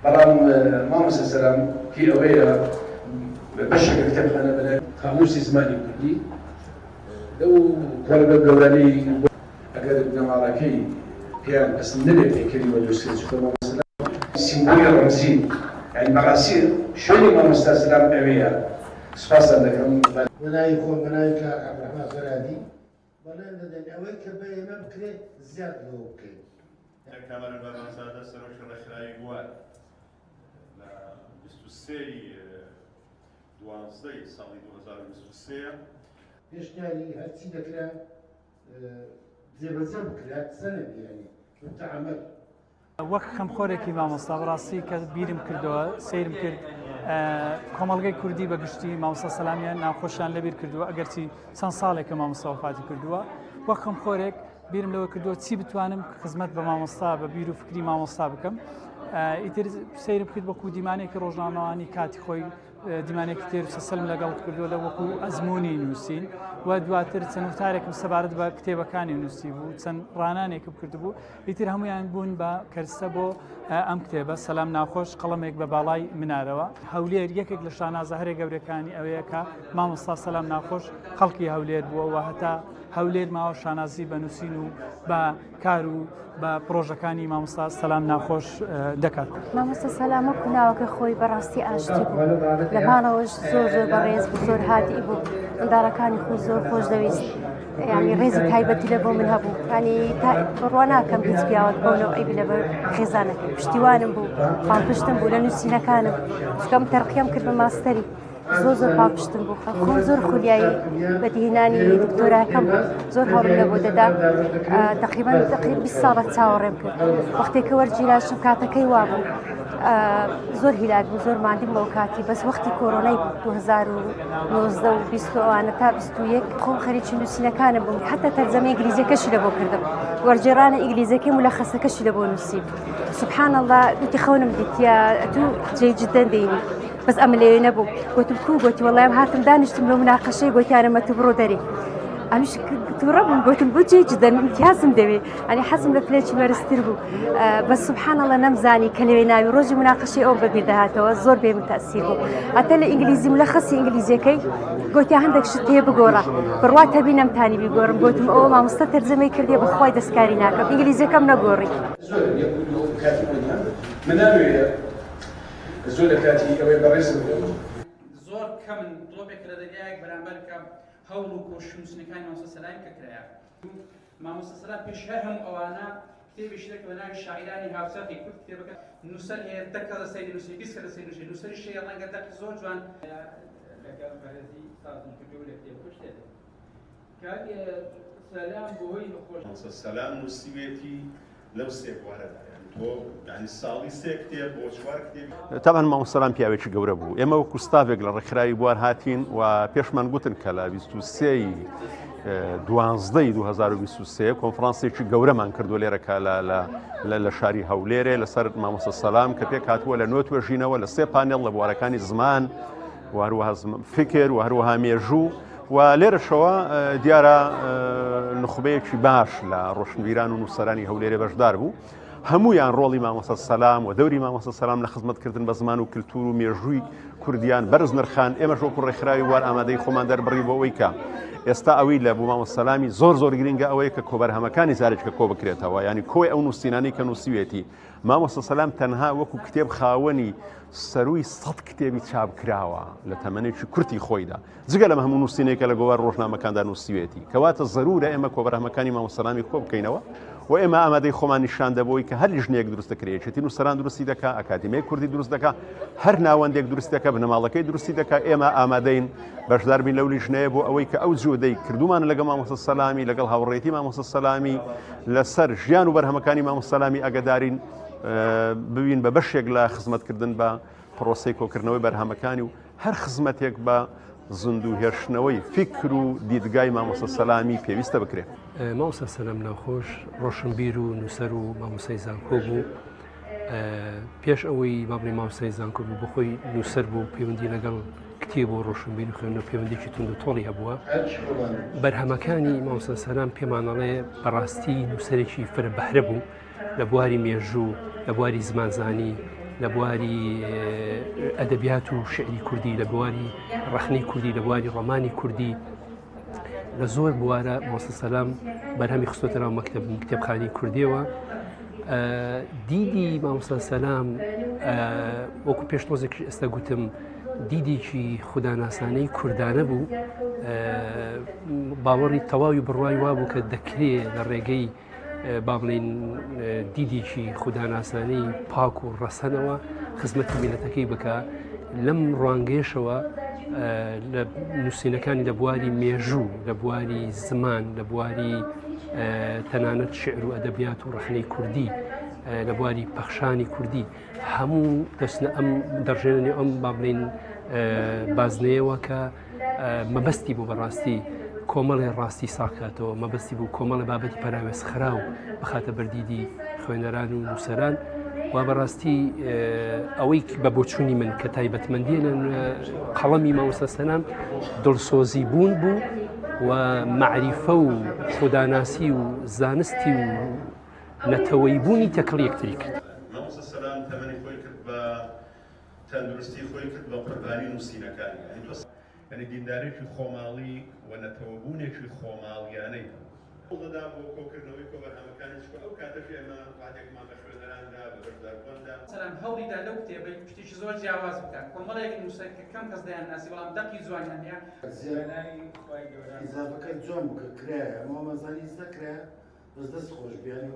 بەڵام مامۆستا سەلام هی ئەوەیە بەشێک لە کتێبخانە بە ناوی قامووسی زمانی کوردی لەو کۆڵەگە گەورانەی ئەگەر بنەماڵەکەی پێیان پەسند نەبێت پەیکەری بۆ دروست کرێت چونکە مامۆستا سەلام سیمبولی ڕەمزی یانی بەڕاستی شوێنی مامۆستا سەلام ئەوێیە سوپاستان دەکەم. بە ناوی خۆم بە ناوی کاک عەبدولڕەحمان فەرهادی بەڵێن دەدەین ئەوەی کە بە ئێمە بکرێ زیاد لەوە بکەین. کامەران بابانزادە سەرۆکی ڕێکخراوی بوار لە 23 دوانزدەی ساڵی 2023. پێشنیاری هەرچی دەکرا جێبەجێ بکرا قسە نەبێ یانی ببتە عەمەل. وەک خەمخۆرێکی مامۆستا بەڕاستی کە بیرم کردەوە سەیرم کرد کۆمەڵگەی کوردی بە گشتی مامۆستا سەلامیان ناخۆشیان لەبیر کردووە ئەگەرچی چەند ساڵێکە مامۆستا وەفاتی کردووە وەک خەمخۆرێک بیرم لەوە کردووە چی بتوانم خزمەت بە مامۆستا بە بیر و فکری مامۆستا بکەم ئیتر سەیرم کرد وەکو دیمانێکی ڕۆژنامەوانی کاتی خۆی دیمانێکی تێر سەسەلم لەگەڵ کردووە لە وەکو ئەزمموی نووسین و دواتر چەند وتارێکم سەبارەت بە کتێبەکانی نووسی بوو چەند ڕانانێکم کردبوو ئیتر هەمویان بوون بە کەرسە بۆ ئەم کتێبە سەلام ناخۆش قەڵەمێک بە باڵای منارەوە هەولێر یەکێک لە شانازە هەرێ گەورەکانی ئەوەیە کە مامۆستا سەلام ناخۆش خەڵکی هەولێر بووە و هەتا هەولێر ماوە شانازی بە نووسین و بە کار و بە پڕۆژەکانی مامۆستا سەلام ناخۆش دەکات. مامۆستا سەلام وەکو ناوەکە خۆی بەڕاستی ئاشتی بوو لە ماڵەوەش زۆر زۆر بەڕێز بوو زۆر هادی بوو منداڵەکانی خۆی زۆر خۆش دەویست ینی ڕێزی تایبەتی لە بۆ من هەبوو ینی بڕوا ناکەم هیچ پیاوەک بەو نەوعی بی لەبەر خێزانەکەی پشتیوانم بوو پاڵپشتم بوو لە نووسینەکانم چکەم تەرقیەم کرد بە ماستەری زۆر زۆر پاڵپشتم بوو خۆم زۆر خولیایی بەدیهێنانی دکتۆراکەم بوو زۆر هەوڵم لە بۆ دەدا تقریبا تقریب 20 ساڵە چاوەڕێم کرد وەختێک کە وەرگیراشم کاتەکەی وابوو زۆر هیلاک بوو زۆر مادیم بەو کاتی بەس وەختی کۆرۆنای بوو 2019 و 20 ئەوانە تا 21 خۆم خەریکی نووسینەکانم بووم حتا تەرجەمە ئینگلیزیەکەشی لە بۆ کردم وەرجێرانە ئینگلیزەکەی ملەخەسەکەشی لە بۆ نووسیم سبحان الله وتی خەونم دیتە تو جێ جددەن دێنی بەس ئەمە لەوێ نەبوو گوتم کو گوتی وەڵام هاتم دانیشتم لەو مناقەشەی گوتیانە تو بڕۆ دەری ئەمیش تووڕە بووم گوتم بۆ جێ جدەن امتیازم دەوێ ئەنی حەزم لە پلێکی بەرزتر بوو بەس سبحان الله نەمزانی کە لەوێ ناوی ڕۆژی مناقەشەی ئەو بەبیر دەهاتەوە زۆر بێ متەسیر بوو هەتا لە ئینگلیزی ملەخەسی ئینگلیزیەکەی گوتی هەندێک شت هەیە بگۆڕە بڕوا تەبی نەمتانی بیگۆڕم گوتم ئەوە مامۆستا تەرجەمەی کردیە بەخوای دەستکاری ناکەم ئینگلیزیەکەم نەگۆڕی. زۆر یەک و دوو کاتی بۆ نییە من نامەوێ زۆر لە کاتی ئەوەی بەڕێزم بکەم. زۆر کەمن دڵۆپێک لە دەریایەک بەرامبەر کە هەوڵ و کۆشش و نووسینەکانی مامۆستا سەلامی کە کرایە. مامۆستا سەلام پێش هەر هەموو ئەوانە کتێبێکی دەرکرد بە ناوی شاعیرانی هاوچەرخی کورد کتێبەکە نووسەر هەیە دە کەس لەسەری دەنووسێ 20 کەس لەسەری دەنووسێ نووسەریش هەیە ڕەنگە دەقی زۆر جوان لەگەڵ بەڕێزی سازم کردووە لە کتێبەکەش تێدا کاک سەلام بۆی نەخۆش مامۆستا سەلام نووسیوێتی لەو سێ بوارەدا یانی تۆ یانی ساڵی سێ کتێب بۆ چوار کتێب. تەبعەن مامۆستا سەلام پیاوێکی گەورە بوو ئێمە وەکو ستافێک لە ڕێکخراوی بوار هاتین و پێشمان گوتن کە لە 23 دوانزدەی 2023 کۆنفرانسێکی گەورەمان کردو لێرە کە لە شاری هەولێرێ لەسەر مامۆستا سەلام کە پێک هاتووە لە نۆ توێژینەوە لە سێ پانێڵ لە بوارەکانی زمان و هەروەها فکر و هەروەها مێژوو و لێرەشەوە دیارە نوخبەیەکی باش لە ڕۆشنبیران و نووسەرانی هەولێرێ بەشدار بوو. هەمویان ڕۆڵی مامۆستا سەلام و دەوری مامۆستا سەلام لە خزمەتکردن بە زمان و کللتور و مێژووی کوردیان بەرز نرخان ئێمەش وەکو ڕێکخراوی وار ئامادەی خۆمان دەربڕی بۆ ئەوەی کە ئێستا ئەوەی لە بۆ مامۆستا سەلامی زۆر زۆر گرنگە ئەوەیە کە کۆبەرهەمەکانی جارێکە کۆ بکرێتەوە ینی کۆی ئەو نووسینانی کە نووسیوێتی مامۆستا سەلام تەنها وەکو کتێب خاوەنی سەروی سەد کتێبی چاپ کراوە لە تەمەنێکی کورتی خۆیدا جگە لەم هەموو نووسینێکە لە گۆوار ڕۆژنامەکاندا نووسیوێتی کەواتە زەرورە ئێمە کۆبەرهەمەکانی مامۆستا سەلامی کۆ بکەینەوە و ئێمە ئامادەی خۆمان نیشان دەبووی کە هەر لیژنەیەک دروست دەکرێت یەکێتی نووسەران دروستی دەکا ئەکادیمیای کوردی دروست دەکا هەر ناوەندێک دروست دەکا بنەماڵەکەی دروستی دەکا ئێمە ئامادەین بەشدار بین لەو لیژنەیە بۆ ئەوەی کە ئەو جودەی کردومانە لەگەڵ مامۆستا سەلامی لەگەڵ هاوڕێتی مامۆستا سەلامی لەسەر ژیان و بەرهەمەکانی مامۆستا سەلامی ئەگەدارین ببین بە بەشێک لە خزمەتکردن بە پرۆسەی کۆکردنەوەی بەرهەمەکانی و هەر خزمەتێک بە زیندوو هێشتنەوەی فیکر و دیدگای مامۆستا سەلامی پێویستە بکرێ. مامۆستا سەلام ناوخۆش ڕۆشنبیر و نووسەر و مامۆستای زانکۆ بوو. پێش ئەوەی با بڵێین مامۆستای زانکۆ بوو بەخۆی نووسەر بوو، پەیوەندی لەگەڵ کتێب و ڕۆشنبیر و خوێندنەوە پەیوەندێکی توند و تۆڵی هەبووە. بەرهەمەکانی مامۆستا سەلام پێمانەڵێ بەڕاستی نووسەرێکی فرە بەهرە بوو. لە بواری مێژوو، لە بواری زمانزانی، لە بواری ئەدەبیات و شعری کوردی لە بواری ڕەخنەی کوردی لە بواری ڕۆمانی کوردی لە زۆر بوارە مامۆستا سەلام بەرهەمی خستۆتە ناو مەکتەب کتێبخانی کوردیەوە دیدی مامۆستا سەلام وەکو پێش تۆزێک ئێستا گوتم دیدێکی خوداناسانەی کوردانە بوو باوەڕی تەواوی بڕوای وابوو کە دەکرێ لە ڕێگەی با بڵێین دیدێکی خوداناسانەی پاک و ڕەسەنەوە خزمەتی میلەتەکەی بکە لەم ڕوانگەیەشەوە لە نووسینەکانی لە بواری مێژوو لە بواری زمان لە بواری تەنانەت شعر و ئەدەبیات و ڕەخنەی کوردی لە بواری پەخشانی کوردی هەموو دەچنە ئەم دەڕژێنە ئەم با بڵین بازنەیەوە کە مەبەستی بوو بەڕاستی کۆمەڵێ ڕاستی ساکاتەوە مەبەستی بوو کۆمەڵە بابەتی پەراوێز خراو بخاتە بەردیدی خوێنەران و نووسەران و بەڕاستی ئەوەی بە بۆچوونی من کە تایبەتمەندیە لە قەڵەمی مامۆستا سەلام دڵسۆزی بوون بوو و معریفە و خوداناسی و زانستی و نەتەوەی بوونی تەکڵ یەکتری کرد. مامۆستا سەلام تەمەنی خۆی کرد بە تەندروستی خۆی کرد بە قوربانی نووسینەکانی یانی تۆ یانی دیندارێکی خۆماڵی و نەتەوەبوونێکی خۆماڵیانەی هەبوو. هەوڵ دەدا بۆ کۆکردنەوەی کۆبەرهەمەکانی چونکە ئەو کاتەش ئێمە وعدێکمان بە خوێنەران دا، بە بەشداربووان دا. سەلام هەوڵی دا لەو کتێبەی شتێکی زۆر جیاواز بکات، کۆمەڵێک نووسەر کە کەم کەس دەیانناسی بەڵام دەقی جوانیان هەیە. ئیزافەکە جوان بوو کە کرایە ئەمە وامانزانی ئیستا کرایە بەس دەست خۆش بێ یانی.